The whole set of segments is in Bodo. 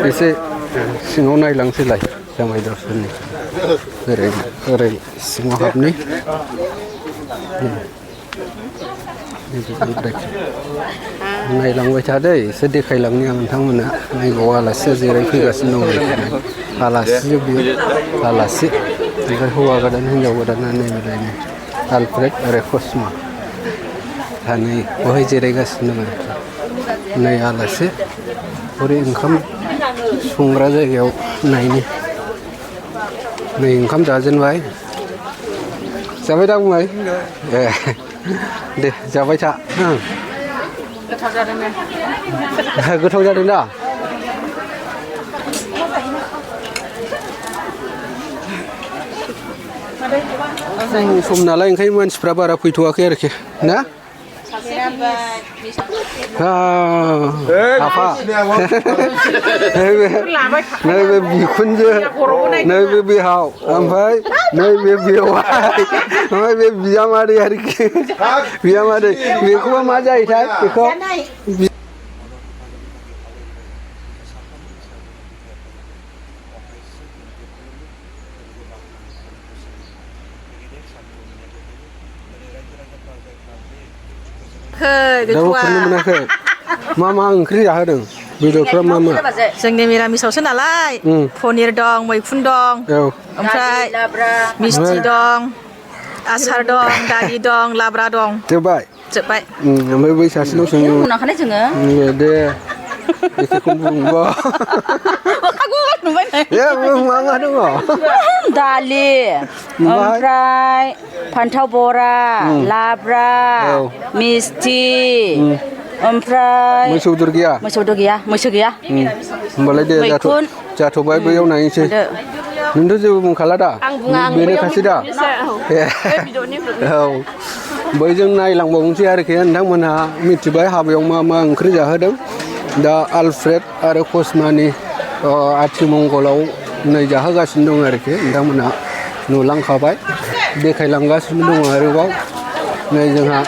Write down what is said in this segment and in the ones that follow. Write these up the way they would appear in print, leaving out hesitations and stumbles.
एसे सिङाव नायलांसैलाय जामाय दर्शननि ओरै सिङाव हाबनि नायलांबाय थादै एसे देखायलांनि आं नोंथांमोना नैबाव आलासिया जिरायफैगासिनो दं आलासि बियो आलासि ओमफ्राय हौवा गोदान हिनजाव गोदाना नैबेलायनो आलफ्रेड आरो कस्मा सानै बहाय जिरायगासिनो दं आरोखि नै आलासि हरै ओंखाम संग्रा जायगायाव नायनि नै ओंखाम जाजेनबाय जाबाय दा बुंबाय ए दे जाबाय था गोथाव जादों ने गोथाव जादों दा सम नालाय ओंखायनो मानसिफ्रा बारा फैथ'वाखै आरोखि ना आफा नैबे बिखुनजो नैबे बिहाव ओमफ्राय नैबे बेवाइ ओमफ्राय बे बिजामादै आरोखि बिजामादै बेखौबा मा जायोथाय बेखौ दाबो खुरनो मोनाखै मा मा ओंख्रि जाहोदों बेदरफ्रा मा मा जोंनि मिरामिसावसो नालाय पनिर दं मैखुन दं ओमफ्राय मिस्थि दं आसार दं दालि दं लाब्रा दं जोब्बाय ओमफ्राय बै सासेनाव सोंनो मोनाखै जोङो दे एखेखौ बुंबा मा मा दङ दालि ओमफ्राय फान्थाव बरा लाब्रा मिस्थि ओमफ्राय मोसौ बेदर गैया मैसो गैया होमबालाय दे जाथ'बाय बैयाव नायनोसै नोंथ' जेबो बुंखाला दा बेनोखासै दा औ बैजों नायलांबावनोसै आरोखि नोंथांमोनहा मिथिबाय हाबायाव मा मा ओंख्रि जाहोदों दा आलफ्रेड आरो कस्मानि आथिमंगलाव नै जाहोगासिनो दं आरोखि नोंथांमोनहा नुलांखाबाय देखायलांगासिनो दङ आरोबाव नै जोंहा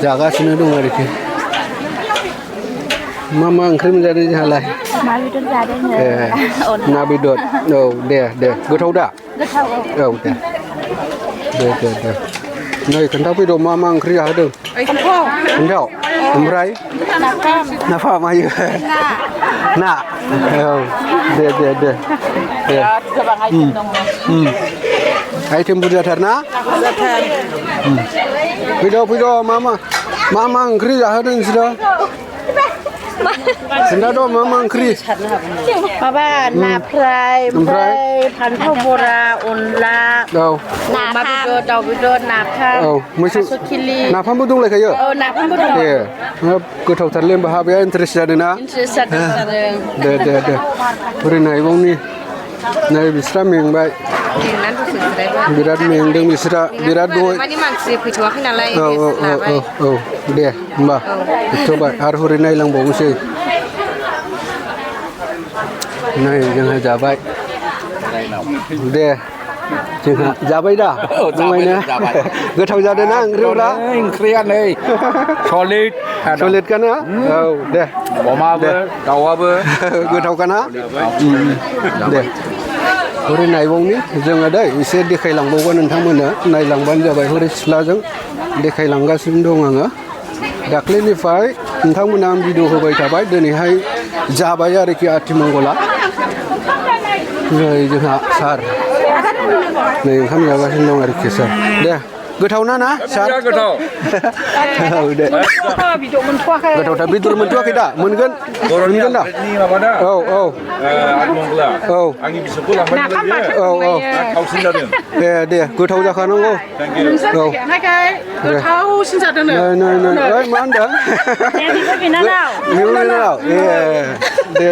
जागासिनो दं आरोखि मा मा ओंख्रि मोनजादों जोंहालाय ना बेदर जादों ना बेदर औ दे गोथाव दा औ दे नै खोन्थाफैद' मा मा ओंख्रि जाहोदों फान्थाव ओमफ्राय नाफाम आयो ना औ दे आइटेम बुरजाथार ना फैद' मा मा ओंख्रि जाहोदों नोंसोरो खोन्थाद' मा मा ओंख्रि माबा ना फ्राय ओमफ्राय फान्थाव बरा अनला अमा बेदर दाउ बेदर नाफाम थास' खिलि नाफामबो दंलायखायो नाफामबो दं गोथावथारलै होमबा हाबाया इन्टारेस्ट जादों ना दे बोरै नायबावनि नै बिस्रा मेंबाय बिराद मेंदों बिसोरा बिराद मानसि फैथ'वाखै नालाय औ दे होमबा जोबथ'बाय आरो हरै नायलांबावनोसै नै जोंहा जाबाय दे जोंहा जाबाय दा गोथाव जादों ना ओंख्रिया नै सलिड काना औ दे अमाबो दाउआबो गोथावखाना दे हरै नायबावनि जोङो दै एसे देखायलांबावगोन नोंथांमोननो नायलांबानो जाबाय हरै सिथ्लाजों देखायलांगासिनो दं आङो दाख्लैनिफ्राय नोंथांमोना आं भिडिअ होबाय थाबाय दिनैहाय जाबाय आरोखि आथिमंगला नै जोंहा सार नै ओंखाम जागासिनो दं आरोखि सार दे गोथाव ना सार गोथाव औ दे गोथावथार बेदर मोनथ'वाखै दा मोनगोन दा औ आंनि बिसौखौ लांबाय थावसिन जादों दे गोथाव जाखानांगौ गोथावसिन जादों नै मा होनदों बिनानाव दे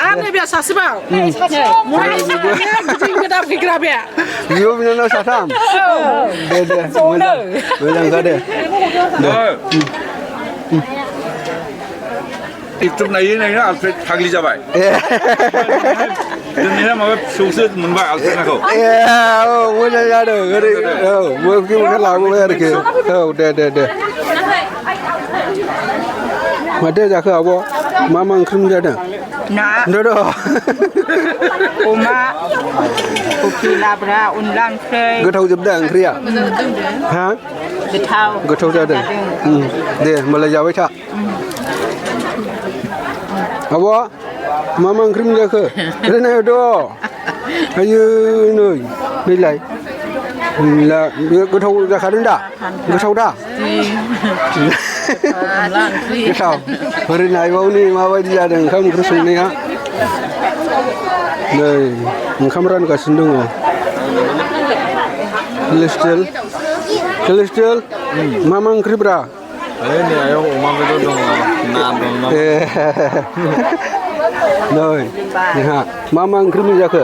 आरो नैबे सासेबाव बिब' बिनानाव साथाम दे मोजां दे इउटुब नायै आलफ्रेड फाग्लि जाबाय दिनैना माबा फिसौसो मोनबाय आलफ्रेडखौ औ मोजां जादों ओरै औ मोखां लाबोबाय आरोखि औ दे माथो जाखो आब' मा ओंख्रि मोनजादों ना दो अमा कफि लाब्रा अनला ओंख्रि गोथाव जोबदा ओंख्रिया हा गोथाव जादों दे होमबालाय जाबाय था आब' मा ओंख्रि मोनजाखो ओरैनो आयु नैलाय गोथाव जाखादों दा गोथाव दा गोथाव ओरै नायबावनि माबायदि जादों ओंखाम ओंख्रि संनाया नै ओंखाम रानगासिनो दङ केलेस्ट्रेल मा ओंख्रिब्रा नै आयं अमा बेदर दङ ना दं नै जोंहा मा ओंख्रि मोनजाखो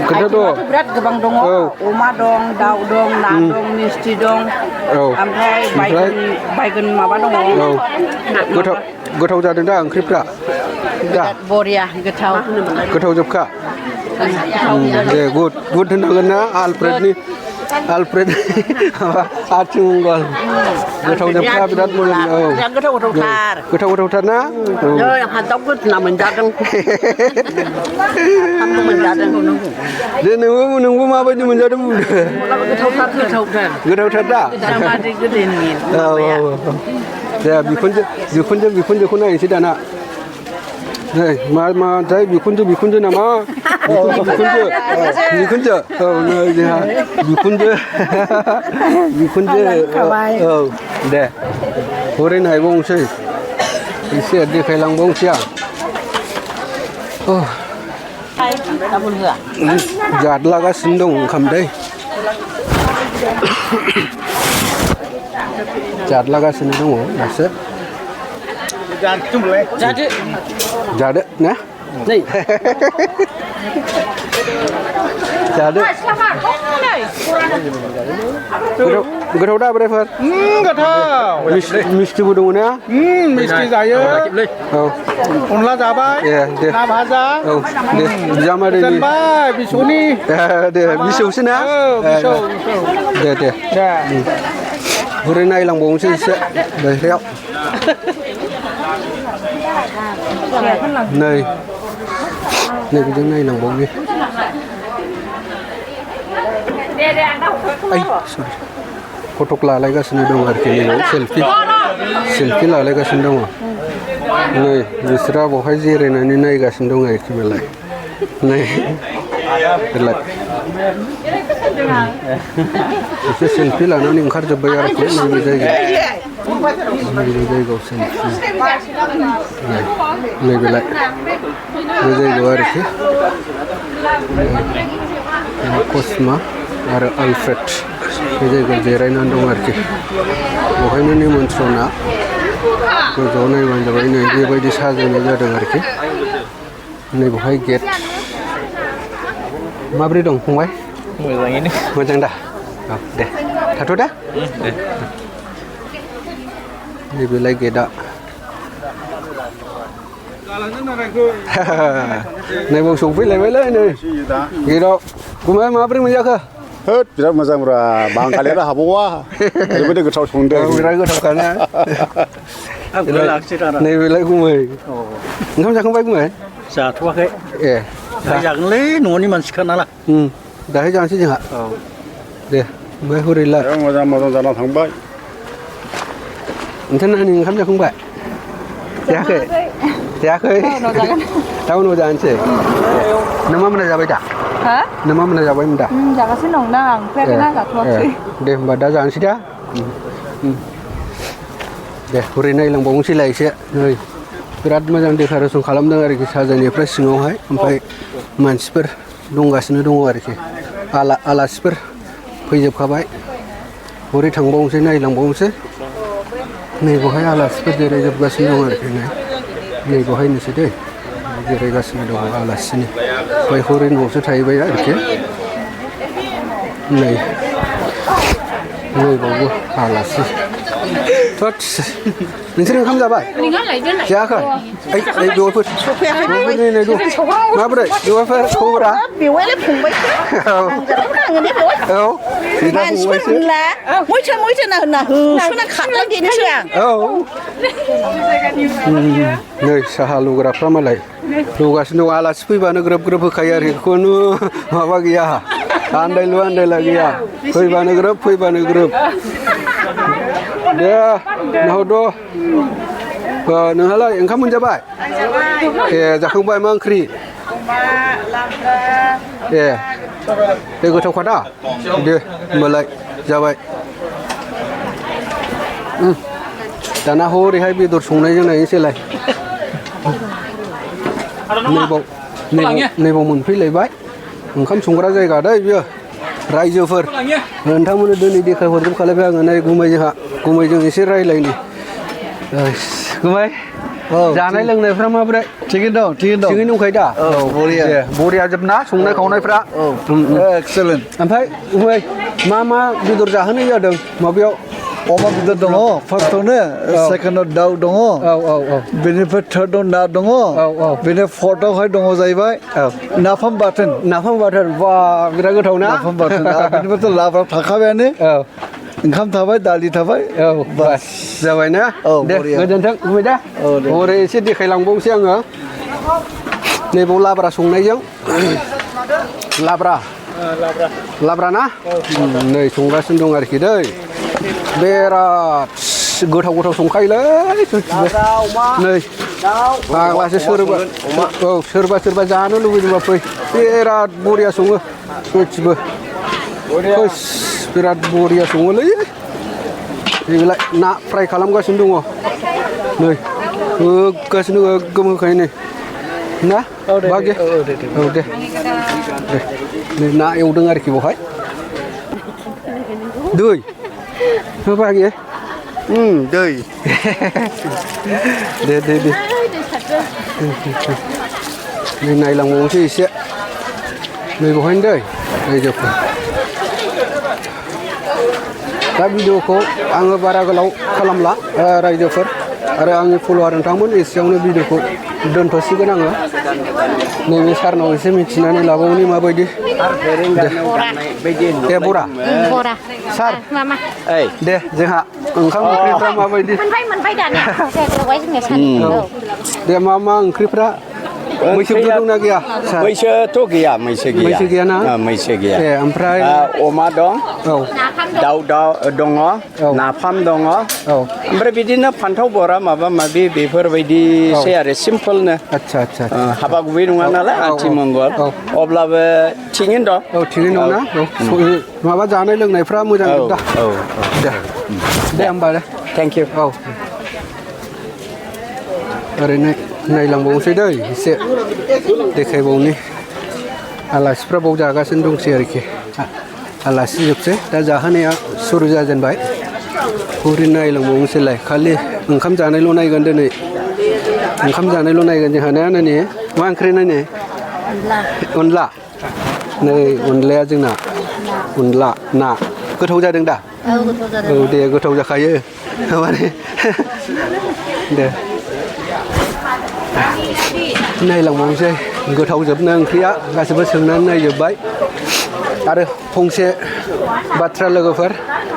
खोन्थाद' बिराद गोबां दङ अमा दं दाउ दं ना दं मिस्थि दं ओमफ्राय बायगन माबा दङ गोथाव जादों दा ओंख्रिफ्रा दा बरिया गोथाव जोबखा दे गुड होननांगोन ना आलफ्रेड आथिमंगल गोथाव जोबखा बिराद मोजां गोथावथार ना आंहा दाउ गोदोना मोनजादों दे नोंबो माबायदि मोनजादों बुंदो गोथावथार दा दे बिखुनजोखौ नायनोसै दाना नै माथाय बिखुनजो नामा बिखुनजो औ नै जोंहा बिखुनजो औ दे हरै नायबावनोसै एसे देखायलांबावनोसै आं जादलागासिनो दं ओंखाम दै जादलागासिनो दङ दासो जादो ना जादो गोथाव दा बोरायफोर गोथाव मिस्थिबो दङ ना मिस्थि जायो औ अनला जाबाय ना भाजा औ दे बिजामादै बिसौनि दे बिसौसो ना दे हरै नायलांबावनोसै एसे बायह्रायाव नै बिजों नायलांबावनि फटक लालायगासिनो दं आरोखि नैयाव सेलफि लालायगासिनो दङ नै बिसोरा बावहाय जिरायनानै नायगासिनो दं आरोखि मालाय नै एसे सेलफि लानानै ओंखारजोब्बाय आरोखि नैबे जायगायाव सेलफि नैबेलाय बे जायगायाव आरोखि कस्मा आरो आलफ्रेड बे जायगायाव जिरायनानै दं आरोखि बेवहायनो निमन्त्रना गोजौआव नायबानो जाबाय नै बेबायदि साजायनाय जादों आरोखि नै बेवहाय गेट माब्रै दं फंबाय मोजाङैनो मोजां दा औ दे थाथ' दा नैबेलाय गेटआ नैबाव सौफैलायबायलै नै गेटआव गुमै माब्रै मोनजाखो होद बिराद मोजां ब्रा बांगालियानो हाबावा ओरैबायदि गोथाव संदों बिराद गोथावखाना नैबेलाय गुमै ओंखाम जाखांबाय गुमै जाथ'वाखै ए जागोनलै न'नि मानसिखा नालाय दाहाय जानोसै जोंहा औ दे ओमफ्राय हरैला मोजां जाना थांबाय नोंथांना ओंखाम जाखांबाय जायाखै दा उनाव जानोसै नों मा मोना जाबाय दा नों मा मोना जाबायमोन दा जागासिनो दं ना आं ओंख्रियानो जाथ'वाखै दे होमबा दा जानोसै दा दे हरै नायलांबावनोसैलाय एसे नै बिराद मोजां डेक'रेसन खालामदों आरोखि साजायनायफ्रा सिङावहाय ओमफ्राय मानसिफोर दंगासिनो दङ आरोखि आलासिफोर फैजोबखाबाय हरै थांबावनोसै नायलांबावनोसै नै बेवहाय आलासिफोर जिरायजोबगासिनो दं आरोखि नै बेवहायनोसै दै जिरायगासिनो दङ आलासिनि ओमफ्राय हरै न'आवसो थाहैबाय आरोखि नै बावबो आलासि थोद नोंसोर ओंखाम जाबाय जायाखै ओइ बेवाइफोर नै दं माबोरै बेवाइफोर खबरा बेवाइलाय फंबाय औ औ बिदा फंबायसो मैथो ना होना होसोना खारलाय देनोसै आं औ नै साहा लुग्राफ्रा मालाय लुगासिनो दं आलासि फैबानो ग्रोब ग्रोब होखायो आरो खुनु माबा गैया आन्दायलु आन्दायला गैया फैबानो ग्रोब दे नाहरद' नोंहालाय ओंखाम मोनजाबाय ए जाखांबाय मा ओंख्रि ए बे गोथावखा दा दे होमबालाय जाबाय दाना हरैहाय बेदर संनायजों नायनोसैलाय नैबाव मोनफैलायबाय ओंखाम संग्रा जायगा दै बियो रायजोफोर नोंथांमोननो दिनै देखायहरजोबखालायबाय आङो नै गुमैजों एसे रायलायनि गुमै जानाय लोंनायफ्रा माबोरै थिगैनो दंखायो दा बरिया जोबना संनाय खावनायफ्रा एक्सेलेन्ट ओमफ्राय गुमै मा बेदर जाहोनाय जादों माबायाव अमा बेदर दङ फार्स्टआवनो सेकेन्डआव दाउ दङ बेनिफ्राय थार्डआव ना दङ बेनिफ्राय फर्थआवहाय दङ जाहैबाय नाफाम बाथोन बा बिराद गोथाव ना नाफाम बाथोन बेनिफ्रायथ' लाब्रा थाखाबायानो ओंखाम थाबाय दालि थाबाय बास जाबाय ना दे गोजोन्थों गुमै दा हरै एसे देखायलांबावनोसै आङो नैबाव लाब्रा संनायजों लाब्रा ना नै संगासिनो दं आरोखि दै बिराद गोथाव संखायोलै नै फाग्लासो सोरबा जानो लुबैदोंबा फै बिराद बरिया सङो गासिबो बिराद बरिया सङोलै बेलाय ना फ्राय खालामगासिनो दङ नै होगासिनो गोगोम होखायो नै ना बागे दे नै ना एवदों आरोखि बेवहाय दै बागे दै दे नै नायलांबावनोसै एसे नै बेवहायनो दै रायजोफोर दा भिडिअखौ आङो बारा गोलाव खालामला रायजोफोर आरो आंनि फल'वार नोंथांमोन एसेयावनो भिडिअखौ दोनथ'सिगोन आङो नैबे सारनाव एसे मिथिनानै लाबावनि माबायदि दे बरा सार दे जोंहा ओंखाम ओंख्रिफ्रा माबायदि दे मा ओंख्रिफ्रा मैसोबो दंना गैया मैसोथ' गैया मैसो गैयाना मैसो गैया ए ओमफ्राय अमा दं औ दाउ दङ नाफाम दङ ओमफ्राय बिदिनो फान्थाव बरा माबा माबि बेफोरबायदिसै आरो सिम्पोलनो आच्छा हाबा गुबै नङा नालाय आथिमंगल अब्लाबो थिगैनो दं औ थिगैनो दं ना माबा जानाय लोंनायफ्रा मोजां दा दे होमबा दे थेंक इउ औ ओरैनो नायलांबावनोसै दै एसे देखायबावनि आलासिफ्रा बाव जागासिनो दंसै आरोखि आलासि जोबसै दा जाहोनाया सुरु जाजेनबाय हरै नायलांबावनोसैलाय खालि ओंखाम जानायल' नायगोन दिनै ओंखाम जानायल' नायगोन जोंहा ना नानि मा ओंख्रि नायनि अनला नै अनलाया जोंना अनला ना गोथाव जादों दा औ दे गोथाव जाखायो माने दे नायलांबावनोसै गोथाव जोबनो ओंख्रिया गासैबो सोंनानै नायजोब्बाय आरो फंसे बाथ्रा लोगोफोर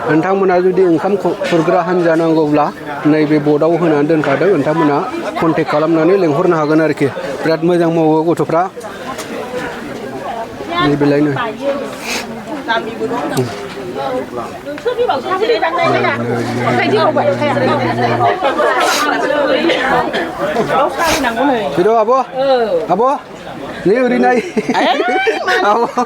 नोंथांमोना जुदि ओंखाम खुरग्रा हान्जा नांगौब्ला नैबे बर्डआव होनानै दोनखादों नोंथांमोना कन्टेक्ट खालामनानै लेंहरनो हागोन आरोखि बिराद मोजां मावो गथ'फ्रा नैबेलायनो Video apa? Apa? Ini urinai. Apa?